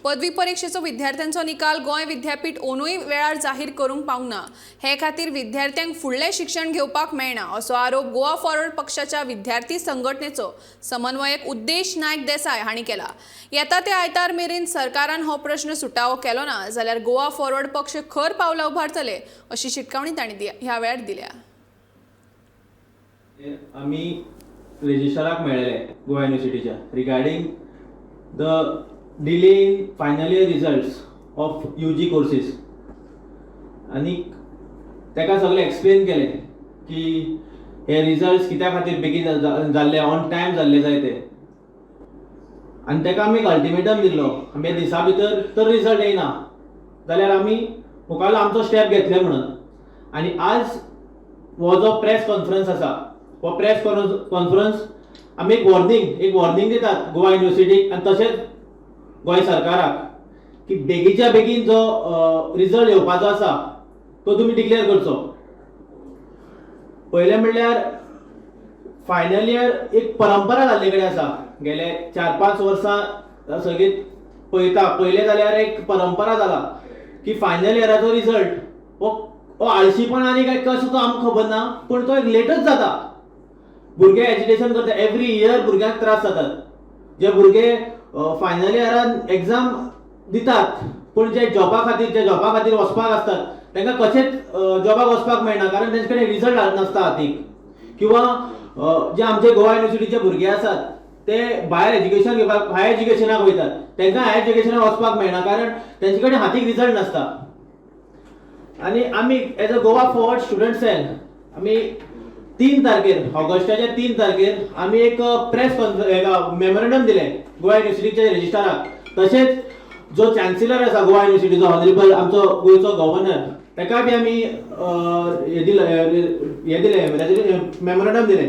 पदवी परिक्षेचो विद्यार्थ्यांचो निकाल गोंय विद्यापीठ ओनूय वेळार जाहीर करूंक पावंक ना. हे खातीर विद्यार्थ्यांक फुडलें शिक्षण घेवपाक मेळना असो आरोप गोवा फॉरवर्ड पक्षाच्या विद्यार्थी संघटनेचो समन्वयक उद्देश नायक देसाय हांणी केला. येता ते आयतार मेरेन सरकारान हो प्रश्न सुटावो केलो ना जाल्यार गोवा फॉरवर्ड पक्ष खर पावलां उबारतले अशी शिटकावणी तांणी ह्या वेळार दिल्या. आमी रजिस्ट्राराक मेळ्ळे Goa युनिवर्सिटीच्या regarding the delay in final year results of UG courses आनी ताका सगळें एक्सप्लेन केलें की हे रिजल्ट्स कित्या खातीर बेगीन जाल्ले, ऑन टायम जाल्ले जाय ते. आनी ताका आमी एक अल्टिमेटम दिल्लो, आमी दिसा भितर तर रिजल्ट येयना जाल्यार आमी मुखार आमचो स्टेप घेतले म्हणून. आनी आज हो जो प्रेस कॉन्फरन्स आसा, हो प्रेस कॉन्फरन्स आमी एक वॉर्निंग दितात गोवा युनिवर्सिटीक आनी तशेंच गोंय सरकाराक की बेगीच्या बेगीन जो रिजल्ट येवपाचो आसा तो तुमी डिक्लेअर करचो. पयलें म्हणल्यार फायनल इयर एक परंपरा जाल्ले कडेन आसा. गेले 4-5 वर्सां सगळीं पळयता पळयलें जाल्यार एक परंपरा जाला की फायनल इयराचो रिजल्ट हो हो आळशीपणा आनी काय कसो तो आमकां खबर ना, पूण तो एक लेटच जाता. भुरगे एजिटेशन करता, एवरी इयर भुरग्यांक त्रास जातात. जे भुरगे फायनल इयरान एग्जाम दितात, पूण जे जॉबा खातीर वचपाक आसतात, तांकां कशेंच जॉबाक वचपाक मेळना, कारण तेंचे कडेन रिजल्ट नासता हातीक. किंवा जे आमचे गोवा युनिवर्सिटीचे भुरगे आसात, ते भायर एज्युकेशन घेवपाक, हायर एज्युकेशनाक वयतात, तांकां हायर एज्युकेशनाक वचपाक मेळना, कारण तेंचे कडेन हातीक रिजल्ट नासता. आनी आमी as a Goa Forward Student Cell आमी 3 तारखेर, ऑगस्टाच्या 3 तारखेर आमी एक प्रेस मेमोरेंडम दिलें गोवा युनिवर्सिटीच्या रजिस्ट्राराक. तशेंच जो चान्सिलर आसा गोवा युनिवर्सिटीचो, ऑनरेबल आमचो गोंयचो गव्हर्नर, ताका बी आमी हे दिलें, मेमोरेंडम दिलें.